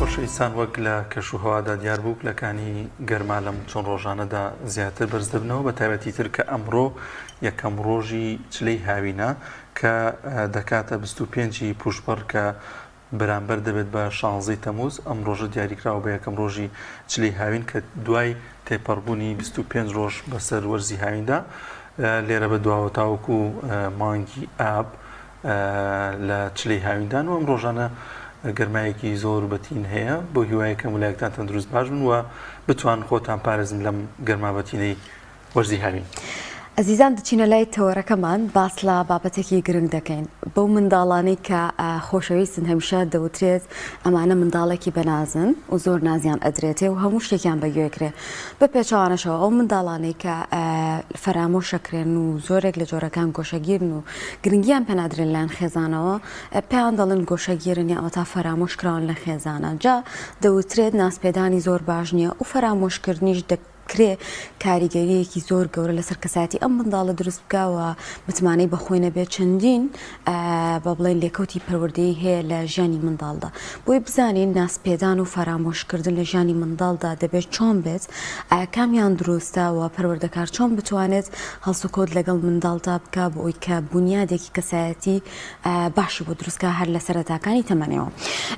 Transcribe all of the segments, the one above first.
خۆشەویستان وەک لە کەش و هەوادا دیار بوو پلەکانی گەرما لەم چەند ڕۆژانەدا زیاتر بەرز دەبنەوە بە تایبەتی تر کە ئەمڕۆ یەکەم ڕۆژی چلەی هاوینە کە دەکاتە 25 ی پوشپەڕ کە بەرامبەر دەبێت بە شانزەی تەمووز، ئەم ڕۆژە دیاریکراوە بە یەکەم ڕۆژی چلەی هاوین کە دوای تێپەڕبوونی 25 ڕۆژ بەسەر وەرزی هاویندا لێرە بە دواوە تاوەکو مانگی ئاب لە چلەی هاویندان و ئەم ڕۆژانە گەرمایەکی زۆر بەتین هەیە بۆ هیوایەکەم ولایەکتان تەندروست باش بن و بتوان خۆتان پارێزن لەم گەرما بەتینەی وەرزی هاوین. ئەزیزان دەچینە لای تەوەرەکەمان باس لە بابەتێکی گرنگ دەکەین بەو منداڵانەی کە خۆشەویستن هەمیشە دەوترێت ئەمانە منداڵێکی بەنازن و زۆر نازیان ئەدرێتێ و هەموو شتێکیان بەگوێکرێ بە پێچەوانەشەوە ئەو منداڵانەی کە فەرامۆشەکرێن و زۆرێک لە جۆرەکان گۆشەگیرن و گرنگیان پێنادرێن لایەن خێزانەوە پێیان دەڵێن گۆشەگیرن یا ئەوەتا فەرامۆش کراون لە خێزانە جا دەوترێت نازپێدانی زۆر باش نییە و فەرامۆشکردنیش کرێ کاریگەرییەکی زۆر گەورە لەسەر کەسایەتی ئەم منداڵە دروست بکا و متمانەی بەخۆی نەبێت چەندین بە بڵێن لێکەوتی پەروەردەیی هەیە لە ژیانی منداڵدا بۆی بزانین ناسپێدان و فەرامۆشکردن لە ژیانی منداڵدا دەبێت چۆن بێت ئایا کامیان دروستە و پەروەردەکار چۆن بتوانێت هەڵسوکەوت لەگەڵ منداڵدا بکا بۆ ئەوی کە بونیادێکی کەسایەتی باشی بۆ دروستکا هەر لە سەرەتاکانی تەمەنیەوە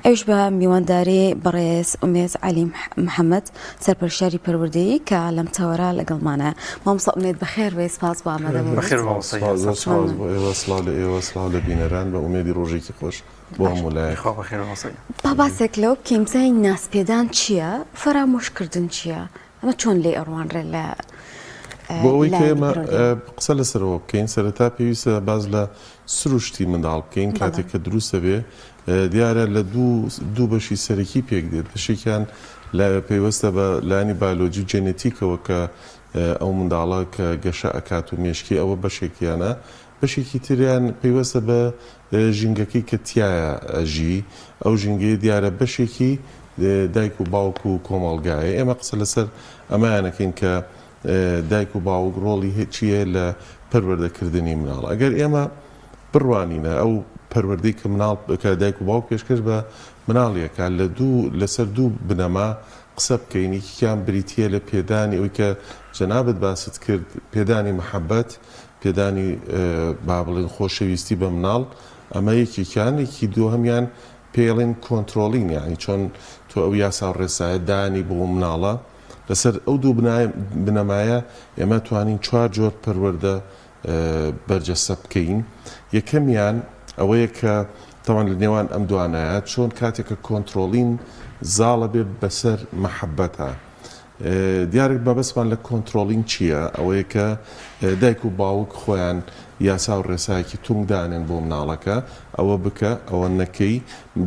ئەویش بە میوانداری بەڕێز ئومێد عەلی محەمەد سەرپەرشتیاری پەروەردەیی کە لەم تەوەرە لەگەڵمانە. مامۆستا ئومێد بەخێر بێی سپاس بۆ ئامادەبوونت. بەخێر بێی مامۆستا گیان. زۆر سپاس بۆ ئێوە، سڵاو لە ئێوە، سڵاو لە بینەران، بە ئومێدی ڕۆژێکی خۆش بۆ هەموو لایەک. خوا بەخێر مامۆستا گیان. با باسێک لەوە بکەین بزانین نازپێدان چییە؟ فەرامۆشکردن چییە؟ ئەمە چۆن لێی ئەڕوانرێ لە بۆ ئەوەی کە ئێمە قسە لەسەرەوە بکەین سەرەتا پێویستە باس لە سروشتی منداڵ بکەین کاتێک کە دروست دەبێ دیارە لە دوو بەشی سەرەکی پێک دێت، بەشێکیان پەیوەستە بە لایەنی بایۆلۆجی و جێنێتیکەوە کە ئەو منداڵە کە گەشە ئەکات و مێشکی ئەوە بەشێکیانە، بەشێکی تریان پەیوەستە بە ژینگەکەی کە تیایا ئەژی، ئەو ژینگەیە دیارە بەشێکی دایک و باوک و کۆمەڵگایە، ئێمە قسە لەسەر ئەمەیان ئەکەین کە دایک و باوک ڕۆڵی چی هەیە لە پەروەردەکردنی مناڵ، ئەگەر ئێمە بڕوانینە ئەو پەروەردەی کە مناڵ کە دایک و باوک پێشکەش بە مناڵی ئەکات لە دوو لەسەر دوو بنەما قسە بکەین یەکێکیان بریتییە لە پێدانی ئەوی کە جەنابت باست کرد پێدانی مەحەبەت پێدانی با بڵێین خۆشەویستی بە مناڵ ئەمە یەکێکیان یەکی دووهەمیان پێی ئەڵێن controlling یانی چۆن تۆ ئەو یاسا و ڕێسایە دانی بۆ مناڵە لەسەر ئەو دوو بنەمایە ئێمە توانین چوار جۆر پەروەردە بەرجەستە بکەین یەکەمیان ئەوەیە کە تەوان لە نێوان ئەم دوانایە چۆن کاتێک کە controlling زاڵە بێ بەسەر مەحەبەتە دیارە مەبەستمان لە controlling چییە ئەوەیە کە دایک و باوک خۆیان یاسا و ڕێسایەکی تونگ دانێن بۆ مناڵەکە ئەوە بکە ئەوە نەکەی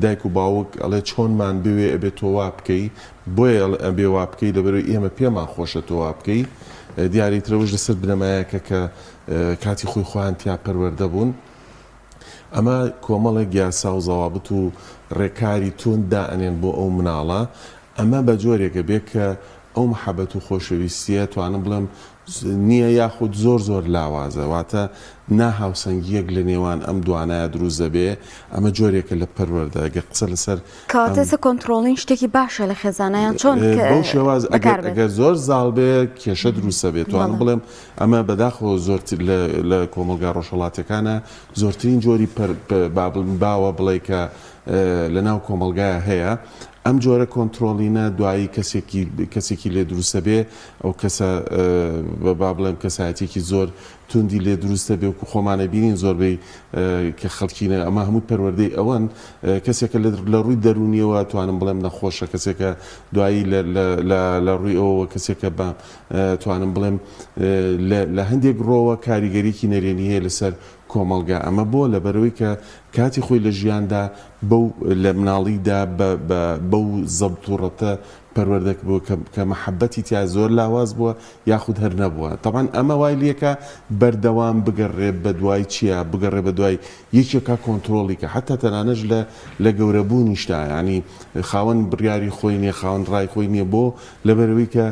دایک و باوک ئەڵێ چۆنمان بوێ ئەبێ تۆ وا بکەی بۆیە ئەبێ وا بکەی لەبەرئەوەی ئێمە پێمان خۆشە تۆ وا بکەی دیاری تر ئەوەش لەسەر بنەمایەکە کە کاتی خۆی خۆیان تیا پەروەردە بوون. ئەمە کۆمەڵێک یاسا و زەوابت و ڕێکاری توند دائەنێن بۆ ئەو مناڵە، ئەمە بە جۆرێک ئەبێ کە ئەو محەبەت و خۆشەویستییە توانم بڵێم نییە یاخود زۆر زۆر لاوازە، واتە ناهاوسەنگییەک لە نێوان ئەم دوانەیا دروست دەبێ، ئەمە جۆرێکە لە پەروەردە گەر قسە لەسەر کەواتە ئێستا controlling شتێکی باشە لە خێزانا یان چۆن بەو شێواز ئەگەر ئەگەر زۆر زاڵ بێ کێشە دروستە بێ توانم بڵێم ئەمە بەداخەوە زۆرتر لە لە کۆمەڵگا ڕۆژهەڵاتیەکانە زۆرترین جۆری باوە بڵێ کە لە ناو کۆمەڵگایە هەیە ئەم جۆرە controlling ە دوایی کەسێکی کەسێکی لێ دروستە بێ ئەو کەسە با بڵێم کەسایەتێکی زۆر توندی لێ دروست دەبێ وەکو خۆمان ئەبینین زۆربەی کە خەڵکینە ئەمە هەموو پەروەردەی ئەوەن کەسێکە لە ڕووی دەروونیەوە توانم بڵێم نەخۆشە کەسێکە دوایی لە ڕووی ئەوەوە کەسێکە بە توانم بڵێم لە هەندێک ڕۆوە کاریگەریی نەرێنی هەیە لەسەر کۆمەڵگا ئەمە بۆ لەبەرەوەی کە کاتی خۆی لە ژیاندا بەو لە مناڵیدا بەو زەبت و ڕەتە. پەروەردە بووە کە کە مەحەبەتی تیا زۆر لاواز بووە یاخود هەر نەبووە تەبعەن ئەمە وای لێکا بەردەوام بگەڕێ بەدوای چیا بگەڕێ بەدوای یەکێکا کۆنترۆڵی کە حەتا تەنانەش لە لە گەورە بوونیشدا یانی خاوەن بڕیاری خۆی نیە خاوەن ڕای خۆی نیە بۆ لەبەرئەوەی کە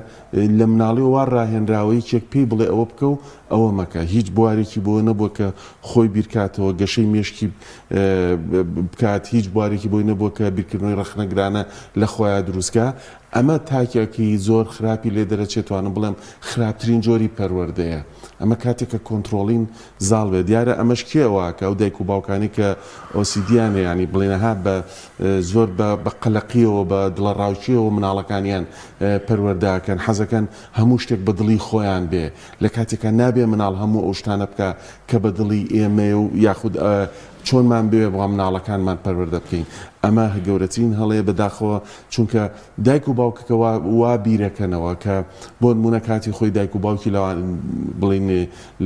لە مناڵیەوە وا ڕاهێنراوە یەکێک پێی بڵێ ئەوە بکە و ئەوە مەکە هیچ بوارێکی بۆ نەبووە کە خۆی بیرکاتەوە گەشەی مێشکی بکات هیچ بوارێکی بۆی نەبووە کە بیرکردنەوەی ڕەخنەگرانە لە خۆیا دروستکا ئەمە تاکێکی زۆر خراپی لێ دەرەچێت توانم بڵێم خراپترین جۆری پەروەردەیە ئەمە کاتێک کە controlling زاڵ بێت دیارە ئەمەش کێ ئەوە ئەکا ئەو دایک و باوکانەی کە OCD یان هەیە یانی بڵێن ها بە زۆر بە بە قەلەقیەوە بە دڵەڕاوکێەوە مناڵەکانیان پەروەردە ئەکەن حەزەکەن هەموو شتێک بە دڵی خۆیان بێ لە کاتێکا نابێ مناڵ هەموو ئەو شتانە بکا کە بە دڵی ئێمەیە و یاخود چۆنمان بوێ وا مناڵەکانمان پەروەردە بکەین ئەمە گەورەترین هەڵەیە بەداخەوە چونکە دایک و باوکەکە وا وا بیرەکەنەوە کە بۆ نمونە کاتی خۆی دایک و باوکی لەوان بڵین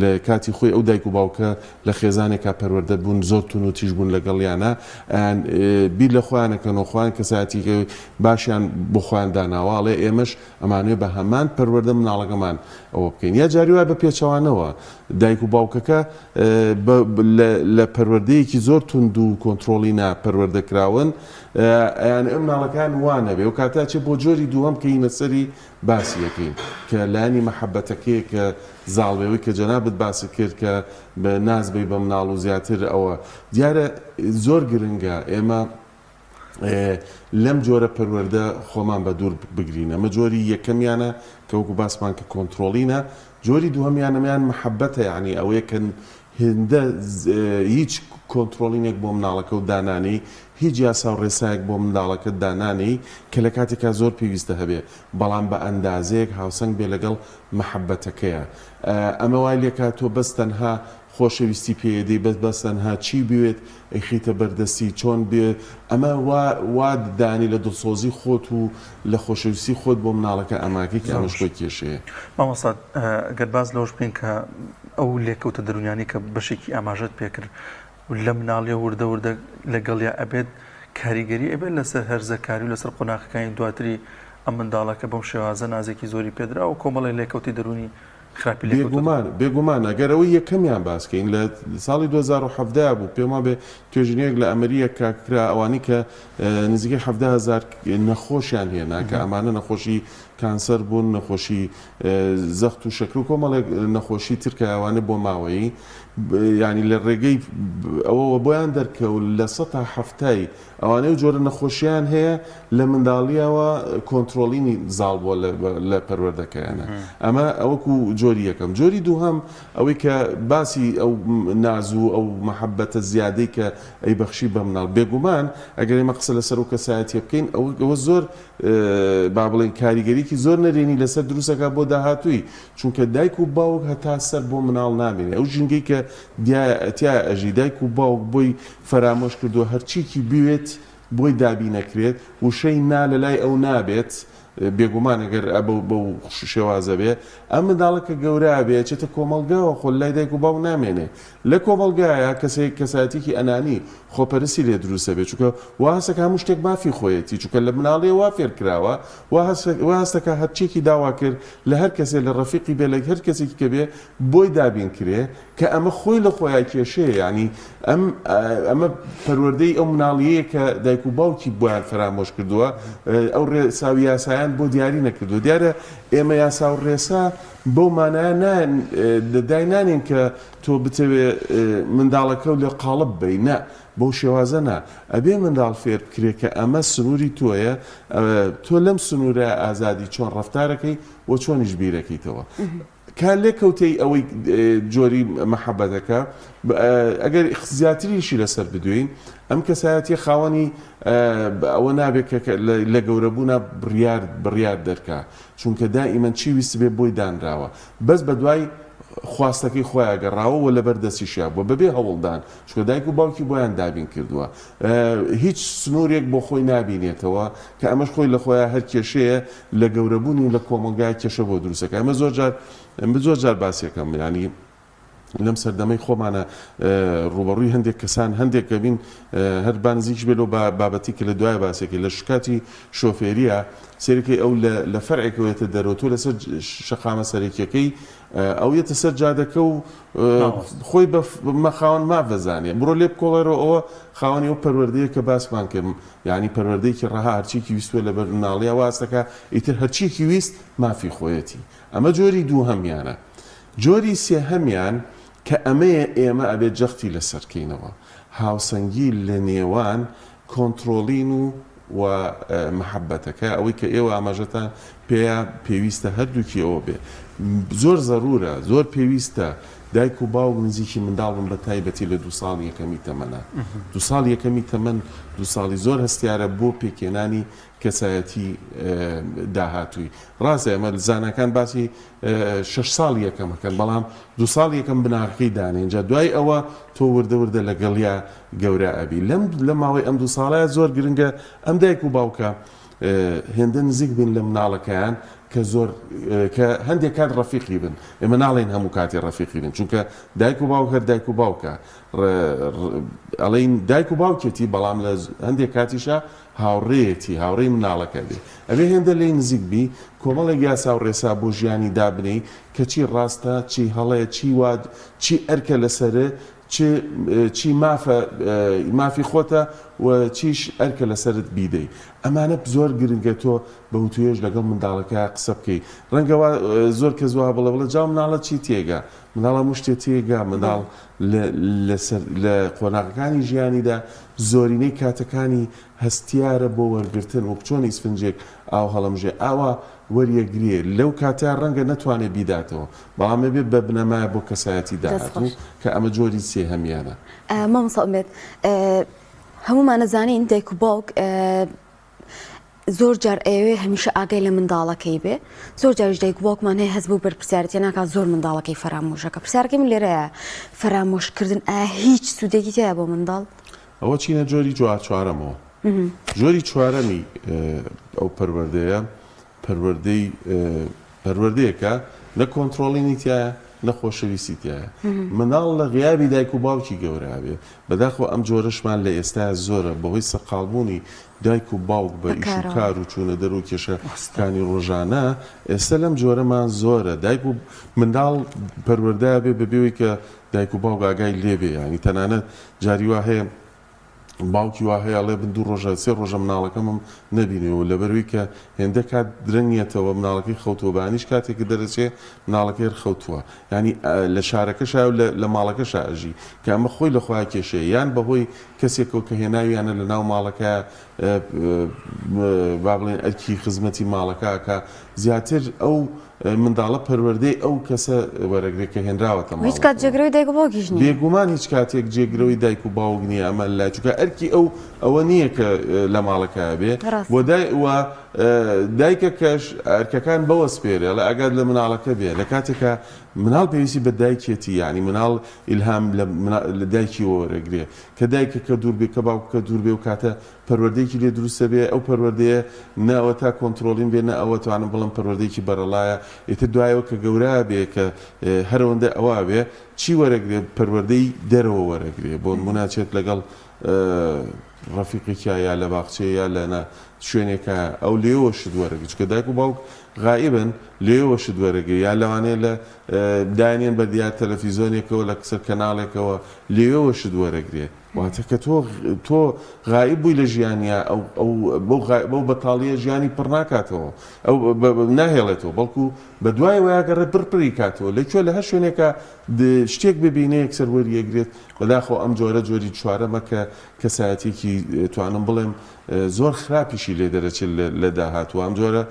لە کاتی خۆی ئەو دایک و باوکە لە خێزانێکا پەروەردە بوون زۆر تون و تیژ بوون لەگەڵیانە ئەیان بیر لە خۆیان ئەکەنەوە خۆیان کەسایەتیی باشیان بۆ خۆیان داناوە ئەڵێ ئێمەش ئەمانەوێ بە هەمان پەروەردە مناڵەکەمان ئەوە بکەین یا جاری وایە بە پێچەوانەوە دایک و باوکەکە لە پەروەردەیەکی زۆر توند و کۆنترۆڵی نا پەروەردە کراون ئەیانەوێ مناڵەکان وا نەبێ و کاتە چێ بۆ جۆری دووەم کە هینە سەری باسی ئەکەین کە لایەنی مەحەبەتەکەیە کە زاڵ بێ ئەوەی کە جەنابت باست کرد کە ناز بەی بە مناڵ و زیاتر ئەوە دیارە زۆر گرنگە ئێمە لەم جۆرە پەروەردە خۆمان بە دوور بگرین ئەمە جۆری یەکەمیانە کە وەکو باسمان کە controlling ە جۆری دووهەمیانەمیان مەحەبەتە یعنی ئەوەیە کە هێندە هیچ controlling ێک بۆ مناڵەکە و دانانی هیچ یاسا و ڕێسایەک بۆ منداڵەکەت دانانێی کە لە کاتێکا زۆر پێویستە هەبێ بەڵام بە ئەندازەیەک هاوسەنگ بێ لەگەڵ مەحەبەتەکەیا ئەمە وای لێکا تۆ بەس تەنها خۆشەویستی پێ ئەدەی بەس بەس تەنها چی بوێت ئەیخەیتە بەردەستی چۆن بێ ئەمە وا وا دانی لە دڵسۆزی خۆت و لە خۆشەویستی خۆت بۆ مناڵەکە ئەماکەی کە ئەمەش خۆی کێشەیە. مامۆستا گەر باس لەوەش بکەین کە ئەو لێکەوتە دەروونیانەی کە بەشێکی ئاماژەت پێکرد لە مناڵیەوە وردە وردە لەگەڵیا ئەبێت کاریگەری ئەبێت لەسەر هەرزەکاری و لەسەر قۆناغەکانی دواتری ئەم منداڵە کە بەم شێوازە نازێکی زۆری پێدرا و کۆمەڵێک لێکەوتەی دەروونی خراپی لێکەوتۆتەوە. بێگومان بێگومان ئەگەر ئەوەی یەکەمیان باس کەین لە ساڵی 2017 بوو پێم وابێ توێژینەوەیەک لە ئەمریکا کرا ئەوانەی کە نزیکەی 17 هەزار نەخۆشیان هێنا کە ئەمانە نەخۆشی کانسەر بوون نەخۆشی زەخت و شەکر و کۆمەڵێک نەخۆشی تر کە ئەوانە بۆ ماوەیی یانی لە ڕێگەی ئەوەوە بۆیان دەرکەوت 70% ئەوانەی ئەو جۆرە نەخۆشیان هەیە لە منداڵیەوە controlling ی زاڵ بووە لە پەروەردەکەیانە ئەمە ئەوەکو جۆری یەکەم جۆری دووهەم ئەوەی کە باسی ئەو ناز و ئەو مەحەبەتە زیادەی کە ئەیبەخشی بە مناڵ بێگومان ئەگەر ئێمە قسە لەسەر ئەو کەسایەتیە بکەین ئەوە زۆر با بڵێین کاریگەریی زۆر نەرێنی لەسەر دروست ئەکات بۆ داهاتووی، چونکە دایک و باوک هەتا سەر بۆ مناڵ نامێنێ، ئەو ژینگەی کە تیایا ئەژی دایک و باوک بۆی فەرامۆش کردووە هەرچیکی بوێت بۆی دابینەکرێت، وشەی نا لەلای ئەو نابێت، بێگومان ئەگەر بەو شێوازە بێ ئەم منداڵە کە گەورە ئەبێ ئەچێتە کۆمەڵگاوە خۆ لای دایک و باوک نامێنێ لە کۆمەڵگایە کەسێک کەسایەتیەکی ئەنانی خۆپەرستی لێ دروست ئەبێ چونکە وا هەستەکا هەموو شتێک مافی خۆیەتی چونکە لە مناڵیەوە وا فێر کراوە وا هەستەکا هەرچیەکی داوا کرد لە هەر کەسێ لە ڕەفیقی بێ لە هەر کەسێکی کە بێ بۆی دابین کرێ کە ئەمە خۆی لە خۆیا کێشەیە یانی ئەم ئەمە پەروەردەی ئەو مناڵیەیە کە دایک و باوکی بۆیان فەرامۆش کردووە ئەو ڕێسا و یاسایان بۆ دیاری نەکردووە دیارە ئێمە یاسا و ڕێسا بەو مانایە نا داینانێین کە تۆ بتەوێ منداڵەکەو لێ قاڵب بەی نا بەو شێوازە نا ئەبێ منداڵ فێر بکرێ کە ئەمە سنوری تۆیە تۆ لەم سنورە ئازادی چۆن ڕەفتارەکەی و چۆنیش بیرەکەیتەوە کە لێکەوتەی ئەوەی جۆری مەحەبەتەکە ئەگەر زیاتریشی لەسەر بدوێین ئەم کەسایەتیە خاوەنی ئەوە نابێت کە لە گەورەبوونا بڕیار بڕیار دەرکا چونکە دائیمەن چی ویستبێ بۆی دانراوە بەس بەدوای خواستەکەی خۆیا گەڕاوە و لەبەر دەستیشیا بووە بەبێ هەوڵدان چونکە دایک و باوکی بۆیان دابین کردووە هیچ سنوورێک بۆ خۆی نابینێتەوە کە ئەمەش خۆی لە خۆیا هەر کێشەیە لە گەورەبوونی و لە کۆمەڵگای کێشە بۆ دروستەکە ئەمە زۆر جار زۆر جار باسیەکەم یانی. لەم سەردەمەی خۆمانە ڕووبەڕووی هەندێک کەسان هەندێک ئەبین هەر با نزیکیش بێت لەو بابەتی کە لە دوای باسێکی لە شکاتی شۆفێریە سەیرەکەی ئەو لە فەرعێکەوە یەتە دەرەوە تۆ لەسەر شەقامە سەرەکیەکەی ئەو یەتە سەر جادەکە و خۆی بە خاوەن ماف دەزانێ بڕۆ لێ بکۆڵێرەوە ئەوە خاوەنی ئەو پەروەردەیە کە باسمان کرد یانی پەروەردەیەکی ڕەها هەرچیەکی ویستوە لەبەر مناڵیا واز دەکا ئیتر هەرچیەکی ویست مافی خۆیەتی ئەمە جۆری دووهەمیانە جۆری سێهەمیان کە ئەمەیە ئێمە ئەبێت جەختی لەسەر کەینەوە هاوسەنگی لە نێوان کۆنتڕۆڵین و و مەحەبەتەکە ئەوەی کە ئێوە ئاماژەتان پێیا پێویستە هەردووکی ئەوە بێ زۆر زەرورە زۆر پێویستە دایک و باوک نزیکی منداڵ بن بە تایبەتی لە دوو ساڵی یەکەمی تەمەنا دوو ساڵی یەکەمی تەمەن دوو ساڵی زۆر هەستیارە بۆ پێکهێنانی کەسایەتی داهاتووی. ڕاستە ئێمە زاناکان باسی شەش ساڵی یەکەم ئەکەن، بەڵام دوو ساڵی یەکەم بناغەکەی دانێ، ئینجا دوای ئەوە تۆ وردە وردە لەگەڵیا گەورە ئەبی. لەم لە ماوەی ئەم دوو ساڵەیا زۆر گرنگە ئەم دایک و باوکە هێندە نزیک بن لە مناڵەکەیان کە زۆر کە هەندێک کات ڕەفیقی بن. ئێمە ناڵێین هەموو کاتێ ڕەفیقی بن، چونکە دایک و باوک هەر دایک و باوکە. ئەڵێین دایک و باوکێتی، بەڵام لە هەندێک کاتیشا هاوڕێیەتی، هاوڕێی مناڵەکە بێ. ئەبێ هێندە لێی نزیک بی، کۆمەڵێک یاسا و ڕێسا بۆ ژیانی دابنێی کە چی ڕاستە، چی هەڵەیە، چی وا، چی ئەرکە لەسەرت، چ چی مافە، مافی خۆتە و چیش ئەرکە لەسەرت بیدەی. ئەمانە زۆر گرنگە تۆ بە وتوێژ لەگەڵ منداڵەکە قسە بکەی. ڕەنگە وا زۆر کەس وا بڵێ، بڵێ جا مناڵە چی تێگا؟ منداڵ هەموو شتێ تێگا، منداڵ لە لەسەر لە قۆناغەکانی ژیانیدا زۆرینەی کاتەکانی هەستیارە بۆ وەرگرتن وەک چۆن ئیسفنجێک ئاو هەڵەمژێ ئاوا وەریەگرێ لەو کاتە ڕەنگە نەتوانێ بیداتەوە بەڵام ئەبێ بە بنەمایە بۆ کەسایەتی دەست داهاتوو خۆش. کە ئەمە جۆری سێهەمیانە. مامۆستا ئومێد هەموومان ئەزانین دایک و باوک زۆر جار ئەیەوێ هەمیشە ئاگای لە منداڵەکەی بێ زۆر جاریش دایک و باوکمان هەیە هەست بەو بەرپرسیارەتیە ناکات زۆر منداڵەکەی فەرامۆشەکە پرسیارەکەی من لێرەیە فەرامۆشکردن ئایا هیچ سوودێکی تیایە بۆ منداڵ؟ ئەوە چینە جۆری جوار چوارەمەوە جۆری چوارەمی ئەو پەروەردەیە پەروەردەی پەروەردەیەکە نە کۆنتڕۆڵینی تیایە نە خۆشەویستی تیایە منداڵ لە غیابی دایک و باوکی گەورە ئەبێ بەداخەوە ئەم جۆرەشمان لە ئێستایا زۆرە بەهۆی سەرقاڵبوونی دایک و باوک بە ئیش و کار و چوونە دەر و کێشەکانی ڕۆژانە ئێستا لەم جۆرەمان زۆرە دایک و منداڵ پەروەردە ئەبێ بەبێ ئەوەی کە دایک و باوک ئاگای لێ بێ یانی تەنانەت جاری وا هەیە باوکی وا هەیە ئەڵێ من دوو ڕۆژە سێ ڕۆژە مناڵەکەمم نەبینیوە لەبەروی کە هێندە کات درەنگ یەتەوە مناڵەکەی خەوتووە بەیانیش کاتێک کە دەرەچێ مناڵەکەی هەر خەوتووە یانی لە شارەکەشا و لە ماڵەکەشا ئەژی کە ئەمە خۆی لە خۆیا کێشەیە یان بەهۆی کەسێکەوە کە هێناویانە لە ناو ماڵەکە با بڵێن ئەرکی خزمەتی ماڵەکە ئەکا زیاتر ئەو منداڵە پەروەردەی ئەو کەسە وەرەگرێ کە هێنراوەتە هیچ کات ماڵەکەوە. جێگرەوەی دایک و باوکیش نییە. بێگومان هیچ کاتێک جێگرەوەی دایک و باوک نییە ئەمە لای چونکە ئەرکی ئەو ئەوە نییە کە لە ماڵەکە بێ ڕاستە. و دای و دایکەکەش ئەرکەکان بەوە سپێرێ ئەڵێ ئاگات لە مناڵەکە بێ لە کاتێکا مناڵ پێویستی بە دایکێتی یانی مناڵ ئیلهام لە لە دایکیەوە وەرەگرێ کە دایکەکە دوور بێ کە باوکەکە دوور بێ و کاتە پەروەردەیەکی لێ دروست دەبێ ئەو پەروەردەیە نە ئەوەتا کۆنترۆڵین بێ نە ئەوە توانم بڵێم پەروەردەیەکی بەرەڵایە ئیتر دوایەوە کە گەورە بێ کە هەرەوەندە ئەوە بێ چی وەرەگرێ پەروەردەی دەرەوە وەرەگرێ بۆ نموونە چێت لەگەڵ ڕەفیقێکیا یا لە باخچەیە یا لە نا شوێنێکە ئەو لێوە شت وەرەگرێ چونکە دایک و باوک غائیبن لێوە شت وەرەگرێ یا لەوانەیە لە دانێن بە دیار تەلەفیزۆنێکەوە لە سەر کەناڵێکەوە لێوە شت وەرەگرێ واتە کە تۆ تۆ غائیب بووی لە ژیانیا ئەو ئەو بەو غا بەو بەتاڵییە ژیانی پڕ ناکاتەوە ئەو بە بە ناهێڵێتەوە بەڵکو بە دوای وەیا گەڕێ پڕ پڕی کاتەوە لە کوێ لە هەر شوێنێکا د شتێک ببینێ یەکسەر وەریەگرێت بەداخەوە ئەم جۆرە جۆری چوارەمە کە کەسایەتیەکی توانم بڵێم زۆر خراپیشی لێ دەرەچێت لە لە داهاتوو ئەم جۆرە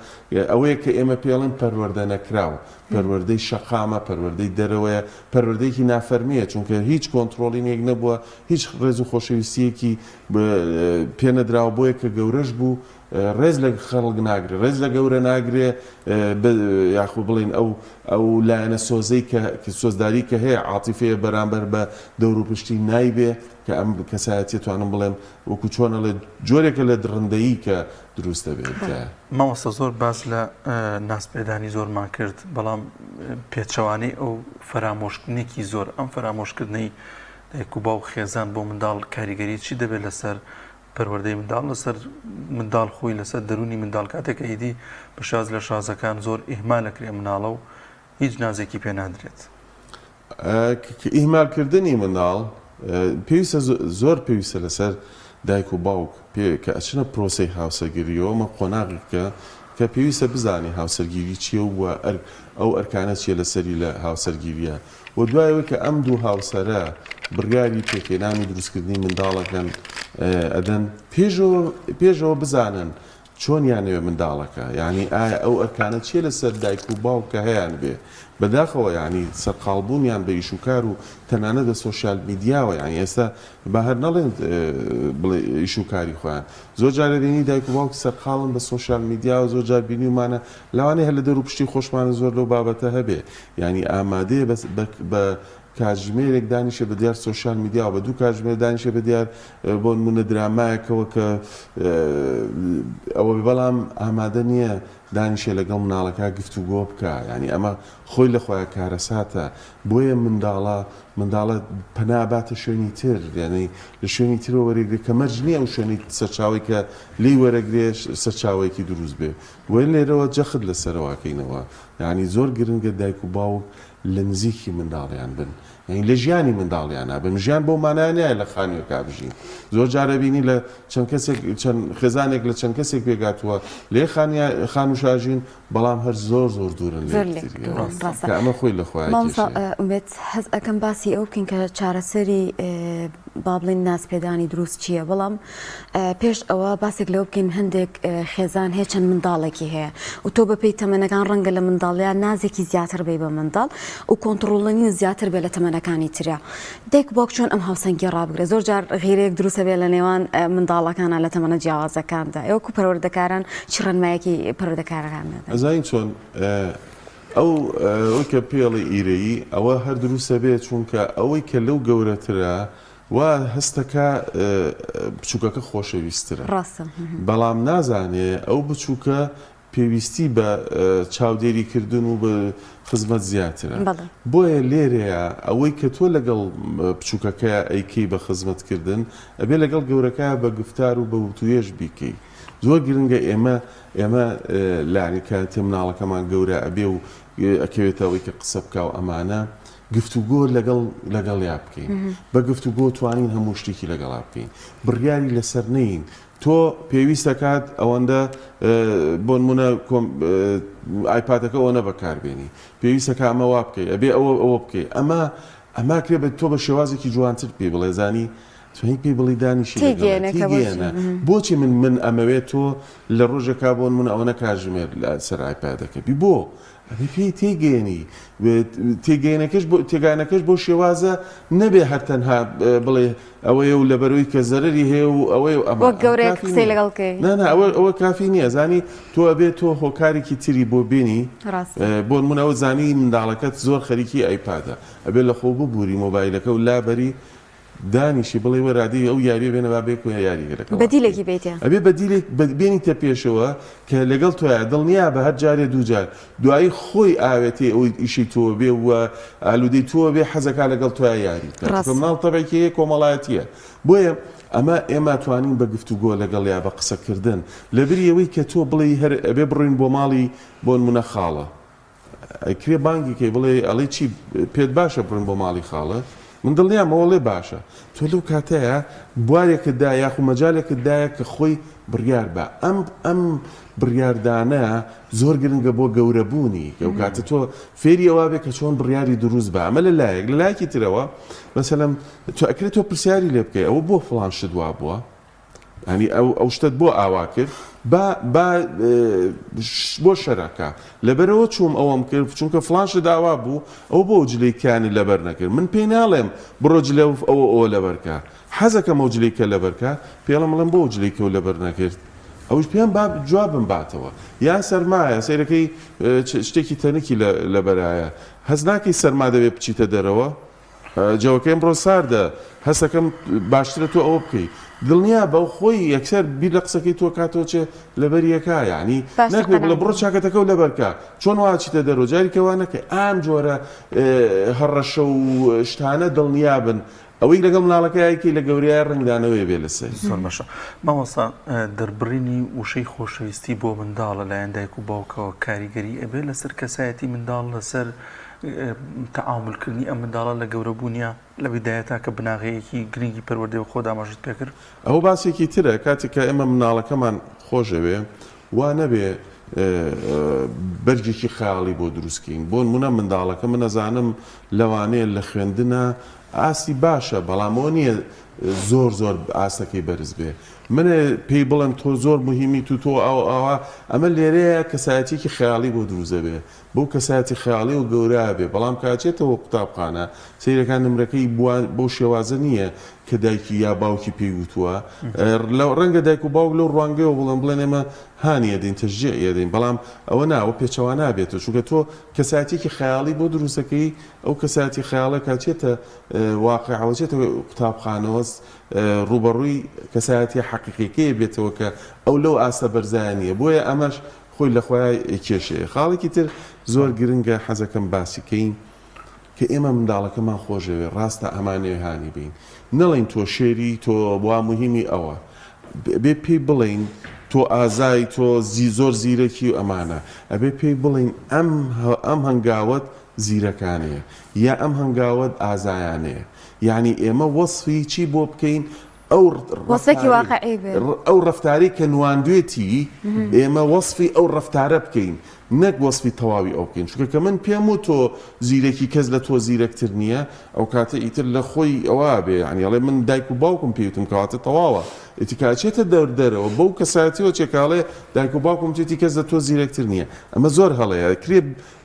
ئەوەیە کە ئێمە پێڵێن پەروەردە نەکراو پەروەردەی شەقامە، پەروەردەی دەرەوەیە، پەروەردەیەکی نافەرمییە، چونکە هیچ کۆنتڕۆڵینێک نەبووە، هیچ ڕێز و خۆشەویستییەکی پێ نەدراوە، بۆیە کە گەورەش بوو ڕێز لە خەڵک ناگرێ ڕێز لە گەورە ناگرێ یاخود بڵێین ئەو ئەو لایەنە سۆزەی کە سۆزداری کە هەیە عاتیفەیە بەرامبەر بە دەوروپشتی نایبێ کە ئەم کەسایەتیە توانم بڵێم وەکو چۆن ئەڵێ جۆرێکە لە دڕندەیی کە دروست دەبێت. مامۆستا زۆر باس لە نازپێدانی زۆرمان کرد بەڵام پێچەوانەی ئەو فەرامۆشکردنێکی زۆر ئەم فەرامۆشکردنەی دایک و باوک خێزان بۆ منداڵ کاریگەری چی دەبێت لەسەر پەروەردەی منداڵ لەسەر منداڵ خۆی لەسەر دەروونی منداڵ کاتێک کە ئیدی بە شاز لە شازەکان زۆر ئیهمال ئەکرێ مناڵە و هیچ نازێکی پێ نادرێت. ئیهمالکردنی منداڵ پێویستە زۆر پێویستە لەسەر دایک و باوک پێ کە ئەچنە پرۆسەی هاوسەرگیریەوە ئەمە قۆناغێکە کە پێویستە بزانێ هاوسەرگیری چییە و ئەو ئەرکانە چییە لەسەری لە هاوسەرگیریە و دوای ئەوەی کە ئەم دوو هاوسەرە بڕیاری پێکهێنان و دروستکردنی منداڵەکەن ئەدەن پێشەوە پێشەوە بزانن چۆنیانەوێ منداڵەکە یانی ئایا ئەو ئەرکانە چیە لەسەر دایک و باوک کە هەیان بێ بەداخەوە یانی سەرقاڵ بوونیان بە ئیش و کار و تەنانەت بە سۆشیال میدیاوە یانی ئێستا با هەر نەڵێن بڵێ ئیش و کاری خۆیان زۆر جار ئەبینی دایک و باوک سەرقاڵن بە سۆشیال میدیاوە زۆر جار بینیومانە لەوانەیە هەر لە دەور و پشتی خۆشمانە زۆر لەو بابەتە هەبێ یانی ئامادەیە بەس بە بە کاتژمێرێک دانیشێ بە دیار سۆشیال میدیاوە بە دوو کاتژمێر دانیشێ بە دیار بۆ نمونە درامایەکەوە کە ئەوە بەڵام ئامادە نییە دانیشێ لەگەڵ مناڵەکە گفتوگۆ بکە یعنی ئەمە خۆی لە خۆیان کارەساتە بۆیە منداڵە منداڵە پەنا باتە شوێنی تر یعنی لە شوێنی ترەوە وەرێگرێ کە مەرج نییە ئەو شوێنی سەرچاوەی کە لێی وەرەگرێ سەرچاوەیەکی دروست بێ بۆیە لێرەوە جەخت لەسەرەوە ئەکەینەوە یعنی زۆر گرنگە دایک و باوک لە نزیکی منداڵیان بن یانی لە ژیانی منداڵیانا بن ژیان بەو مانایە نایە لە خانووێکا بژین زۆر جار ئەبینی لە چەند کەسێک چەند خێزانێک لە چەند کەسێک پێکهاتووە لە یەک خانیا خانووشا ژین بەڵام هەر زۆر زۆر دوورن لە زۆر لێک یەکتریەوە دوورن ڕاستە کە ئەمە خۆی لە خۆیا مامۆستا کێشەیە. ئومێد حەز ئەکەم باسی ئەوە بکەین کە چارەسەری با بڵێین نازپێدانی دروست چییە بەڵام پێش ئەوە باسێک لەوە بکەین هەندێک خێزان هەیە چەند منداڵێکی هەیە و تۆ بەپێی تەمەنەکان ڕەنگە لە منداڵیان نازێکی زیاتر بی بە منداڵ و کۆنتڕۆڵنی زیاتر بێ لە تەمەنەکانی ترە دایک باوک چۆن ئەم هاوسەنگی ڕابگرێت زۆر جار غیرەیەک دروستە بێ لە نێوان منداڵەکانە لە تەمەنە جیاوازەکاندا ئێوە کو پەروەردەکاران چ ڕێنمایەکی پەروەردەکارەکان دەدەن؟ ئەزانی چۆن ئەو ئەوەی کە پێڵی ئیرەیی ئەوە هەر دروستە بێ چونکە ئەوەی کە لەو گەورەترە وا هەستەکا بچوکەکە خۆشەویسترە ڕاستە. بەڵام نازانێ ئەو بچوکە پێویستی بە چاودێری کردن و بە خزمەت زیاترە بەڵێ. بۆیە لێرەیا ئەوەی کە تۆ لەگەڵ بچوکەکەیا ئەیکەی بە خزمەت کردن ئەبێ لەگەڵ گەورەکەیا بە گفتار و بە وتوێژ بیکەی زۆر گرنگە ئێمە ئێمە لانی کاتێ مناڵەکەمان گەورە ئەبێ و ئەکەوێتە ئەوەی کە قسە بکا و ئەمانە گفتوگۆ لەگەڵ لەگەڵیا بکەین بە گفتوگۆ توانین هەموو شتێکی لەگەڵا بکەین بڕیاری لەسەر نەین تۆ پێویستەکات ئەوەندە بۆنمونە ئایپادەکە ئەوەنە بەکاربێنی پێویستەکە ئەمە وا بکەی ئەبێ ئەوە ئەوە بکەی ئەمە ئەمە کرێ بە تۆ بە شێوازێکی جوانتر پێی بڵێ زانی توانی پێی بڵی دانیشی تێگەیەنە بۆچی من من ئەمەوێت تۆ لە ڕۆژێکا بۆن من ئەوەنە کاژمێر لەسەر ئایپادەکە بی بۆ ئەبێ پێی تێگەیەنی تێگەیەنەکەش بۆ تێگانەکەش بۆ شێوازە نەبێ هەر تەنها بڵێ ئەوەیە و لەبەرەوەی کە زەرەری هەیە و ئەوەیە و ئەمە وەک گەورەیەک قسەی لەگەڵ بکەی نا نا ئەوە ئەوە کافی نییە زانی تۆ ئەبێ تۆ هۆکارێکی تری بۆ بێنی ڕاستە بۆ نمونە ئەوە زانی منداڵەکەت زۆر خەریکی ئایپادە ئەبێ لە خۆ ببوری مۆبایلەکە و لابەری دانیشی بڵێی وەرە ئەدی ئەو یاریە بێنە با بێکۆ یاری لەگەڵا بکەین. بەدیلێکی بێیتێ. ئەبێ بەدیلێک بێنیتە پێشەوە کە لەگەڵ تۆیا دڵنیا بە هەر جارێ دوو جار دوایی خۆی ئاوێتەی ئەو ئیشەی تۆ بێ و ئالوودەی تۆ بێ حەزەکا لەگەڵ تۆیا یاری بکات چونکە ڕاستە. مناڵ تەبعێکی هەیە کۆمەڵایەتیە بۆیە ئەمە ئێمە توانین بە گفتوگۆ لەگەڵیا بە قسەکردن لەبری ئەوەی کە تۆ بڵێی هەر ئەبێ بڕۆین بۆ ماڵی بۆنمونە خاڵە ئەکرێ بانگی کەی بڵێ ئەڵێ چی پێت باشە بڕۆین بۆ ماڵی خاڵە من دڵنیام ئەوە ڵێ باشە تۆ لەو کاتەیە بوارێکت دا یاخو مەجالێکت دایە کە خۆی بڕیار بە ئەم ئەم بڕیاردانە زۆر گرنگە بۆ گەورەبوونی ئەو کاتە تۆ فێری ئەوە بێ کە چۆن بڕیاری دروست بە ئەمە لە لایەک لە لایەکی ترەوە مەسەلەن تۆ ئەکرێت تۆ پرسیاری لێ بکەی ئەوە بۆ فڵان شت وا بووە یانی ئەو ئەو شتەت بۆ ئاوا کرد با با بۆ شەرەکە لەبەرەوە چووم ئەوەم کرد چونکە فڵان شت ئاوا بوو ئەو بۆ جلەی کانی لەبەر نەکرد من پێی ناڵێم بڕۆ جلە ئەوە ئەوە لەبەرکە حەزەکەم ئەو جلەی کە لەبەرکە پێڵم بڵێم بۆ جلەی کەو لەبەر نەکرد. ئەوش پێم با جوابم باتەوە یان سەرمایە سەیرەکەی شتێکی تەنکی لەبەرایە هەست ناکەی سەرما دەبێ بچیتە دەرەوە؟ جەوەکەی ئەمڕۆ ساردە هەستەکەم باشترە تۆ ئەوە بکەی دڵنیا بە خۆی یەکسەر بیر لە قسەکەی تۆ کاتەوە چێ لەبەر یەکا یعنی نەکرێ بڵێ بڕۆ چاکەتەکە و لەبەرکە چۆن وا چیتە دەرەوە جاری کە وا نەکەی ئام جۆرە هەڕەشە و شتانە دڵنیا بن ئەوەی لەگەڵ مناڵەکە یایکەی لە گەورەیە ڕەنگدانەوەی بێ لەسەری. زۆر باشە مامۆستا دەربڕینی وشەی خۆشەویستی بۆ منداڵ لەلایەن دایک و باوکەوە کاریگەری ئەبێ لەسەر کەسایەتی منداڵ لەسەر تەعامول کردنی ئەم منداڵە لە گەورە بوونیا لە بیدایەتا کە بناغەیەکی گرنگی پەروەردەیە و خۆت ئاماژەت پێکرد؟ ئەوە باسێکی ترە کاتێک کە ئێمە مناڵەکەمان خۆشەوێ وا نەبێ بەرگێکی خەیاڵی بۆ دروست کەین بۆنمونە منداڵەکە من ئەزانم لەوانەیە لە خوێندنا ئاستی باشە بەڵام ئەوە نییە زۆر زۆر ئاستەکەی بەرز بێ منێ پێی بڵێم تۆ زۆر مهمیت و تۆ ئاو ئاوا ئەمە لێرەیە کەسایەتیەکی خەیاڵی بۆ دروست دەبێ بەو کەسایەتی خەیاڵی و گەورە ئەبێ بەڵام کە ئەچێتەوە قوتابخانە سەیرەکان نمرەکەی بەو شێوازە نییە کە دایکی یا باوکی پێی وتووە ڕەنگە دایک و باوک لەو ڕوانگەیەوە بڵێن بڵێن ئێمە هانی ئەدەین تەشجیعی ئەدەین بەڵام ئەوە نا ئەوە پێچەوانە ئەبێتەوە چونکە تۆ کەسایەتیەکی خەیاڵی بۆ دروستەکەی ئەو کەسایەتی خەیاڵە کە ئەچێتە واقیعەوە ئەچێتە قوتابخانەوە ڕووبەڕووی کەسایەتیە حەقیقیەکەی بێتەوە کە ئەو لەو ئاستە بەرزایە نییە بۆیە ئەمەش خۆی لە خۆیا کێشەیە. خاڵێکی تر زۆر گرنگە حەزەکەم باسی کەین کە ئێمە منداڵەکەمان خۆشەوێ ڕاستە ئەمانەوێ هانی بەین نەڵێین تۆ شێری تۆ وا موهیمی ئەوە ئەبێ پێی بڵێین تۆ ئازای تۆ زۆر زیرەکی و ئەمانە ئەبێ پێی بڵێین ئەم ئەم هەنگاوەت زیرەکانەیە یا ئەم هەنگاوەت ئازایانەیە یعنی ئێمە وەسفی چی بۆ بکەین ئەو وەسفێکی واقعی بێت. ئەو ڕەفتارەی کە نواندوێتی ئێمە وەسفی ئەو ڕەفتارە بکەین نەک وەسفی تەواوی ئەو بکەین چونکە کە من پێم وت تۆ زیرەکی کەس لە تۆ زیرەکتر نییە ئەو کاتە ئیتر لە خۆی ئەوە بێ یعنی ئەڵێ من دایک و باوکم پێی وتم کەواتە تەواوە ئیتر کە ئەچێتە دەر دەرەوە بەو کەسایەتیەوە چێ کە ئەڵێ دایک و باوکم وتێتی کەس لە تۆ زیرەکتر نییە ئەمە زۆر هەڵەیە کرێ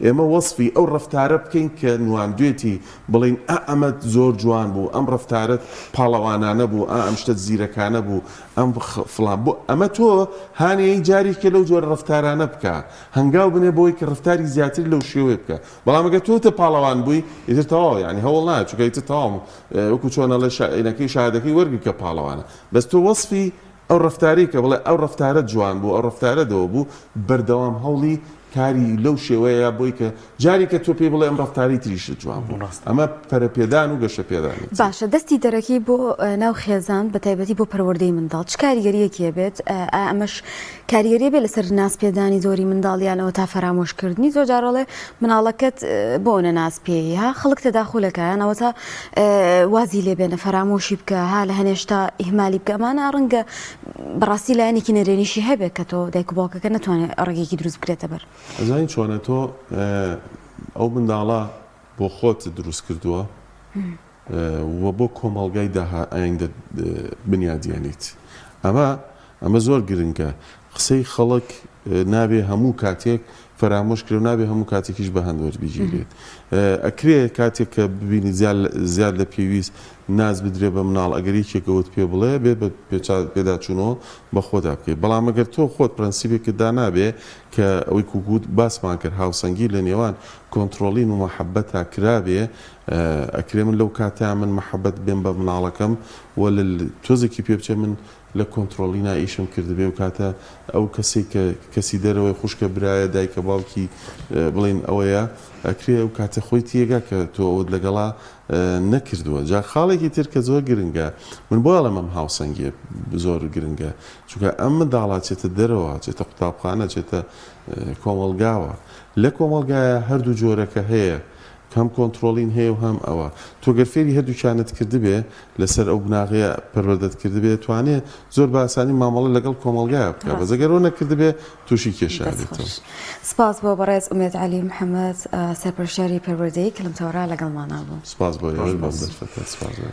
ئێمە وەسفی ئەو ڕەفتارە بکەین کە نواندوێتی، بڵێین ئا ئەمەت زۆر جوان بوو، ئەم ڕەفتارەت پاڵەوانانە بوو، ئا ئەم شتەت زیرەکانە بوو، ئەم فڵان بۆ ئەمە تۆ هانیی جارێکە لەو جۆرە ڕەفتارانە بکە، هەنگاو بنێ بۆی کە ڕەفتاری زیاتر لەو شێوەیە بکە، بەڵام ئەگەر تۆ تە پاڵەوان بووی ئیتر تەواو یانی هەوڵ نایە چونکە ئیتر تەواو وەکو چۆن ئەڵێ شاعیرەکەی شەهادەکەی وەرگر کە پاڵەوانە بەس تۆ وەسفی ئەو ڕەفتارەی کە بڵێ ئەو ڕەفتارە جوان بوو ئەو ڕەفتارە دەوە بوو بەردەوام هەوڵی کاری لەو شێوەیە بۆی کە جاری کە تۆ پێی بڵێ ئەم ڕەفتارەی تریشت جوان بوو ئەمە پەرەپێدان و گەشەپێدانێتی. باشە دەستی دەرەکی بۆ ناو خێزان بە تایبەتی بۆ پەروەردەی منداڵ چ کاریگەریەکی هەبێت ئایا ئەمەش کاریگەری بێ لەسەر ناز پێدانی زۆری منداڵ یان ئەوە تا فەرامۆش کردنی زۆر جار ئەڵێ مناڵەکەت بۆ نە ناز پێی ها خەڵک تەداخولەکە یان ئەوە تا وازی لێ بێنە فەرامۆشی بکە ها لە هەنێشتا ئیهمالی بکە ئەمانە ڕەنگە بەڕاستی لایەنێکی نەرێنیشی هەبێت کە تۆ دایک و باوکەکە نەتوانێت ڕێگەیەکی دروست بگرێتە بەر. ئەزانی چۆنە تۆ ئەو منداڵە بۆ خۆت دروست کردووە و بۆ کۆمەڵگای داها ئایندە بنیادیانیت ئەمە ئەمە زۆر گرنگە قسەی خەڵک نابێ هەموو کاتێک فەرامۆش کرێ و نابێ هەموو کاتێکیش بە هەند وەربگیرێت. ئەکرێ کاتێک کە ببینی زیاد لە پێویست ناز بدرێ بە مناڵ ئەگەر یەکێک ئەوەت پێ بڵێ بێ بە پێداچوونەوە بە خۆتا بکەی بەڵام ئەگەر تۆ خۆت پرەنسیپێکت دانابێ کە ئەوەی کوکوت باسمان کرد هاوسەنگی لە نێوان controlling و مەحەبەتا کرابێ ئەکرێ من لەو کاتەیا من مەحەبەت بێم بە مناڵەکەم و تۆزێکی پێ بچێ من لە کۆنتڕۆڵینا ئیشم کردبێ و کاتە ئەو کەسەی کە کەسی دەرەوەی خوشکە برایە دایکە باوکی بڵێین ئەوەیە ئەکرێ ئەو کاتە خۆی تێگا کە تۆ ئەوت لەگەڵا نەکردووە جا خاڵێکی تر کە زۆر گرنگە من بۆ ئەڵێم ئەم هاوسەنگیە زۆر گرنگە چونکە ئەم منداڵە چێتە دەرەوە چێتە قوتابخانە چێتە کۆمەڵگاوە لە کۆمەڵگایە هەردوو جۆرەکە هەیە هەم controlling هەیە و هەم ئەوە. تۆ گەر فێری هەردووکیانت کردبێ، لەسەر ئەو بناغەیە پەروەردەت کردبێ، توانێ زۆر بە ئاسانی مامەڵە لەگەڵ کۆمەڵگایا بکا. بەس ئەگەر ئەوە نەکردبێ، تووشی کێشە دەست ئەبێتەوە. خۆش. سپاس بۆ بەڕێز ئومێد عەلی محەمەد، سەرپەرشتیاری پەروەردەیی کە لەم تەوەرە لەگەڵمانا بوو. سپاس بۆ ئێوەش بۆ ئەم دەرفەتە. سپاس بۆ.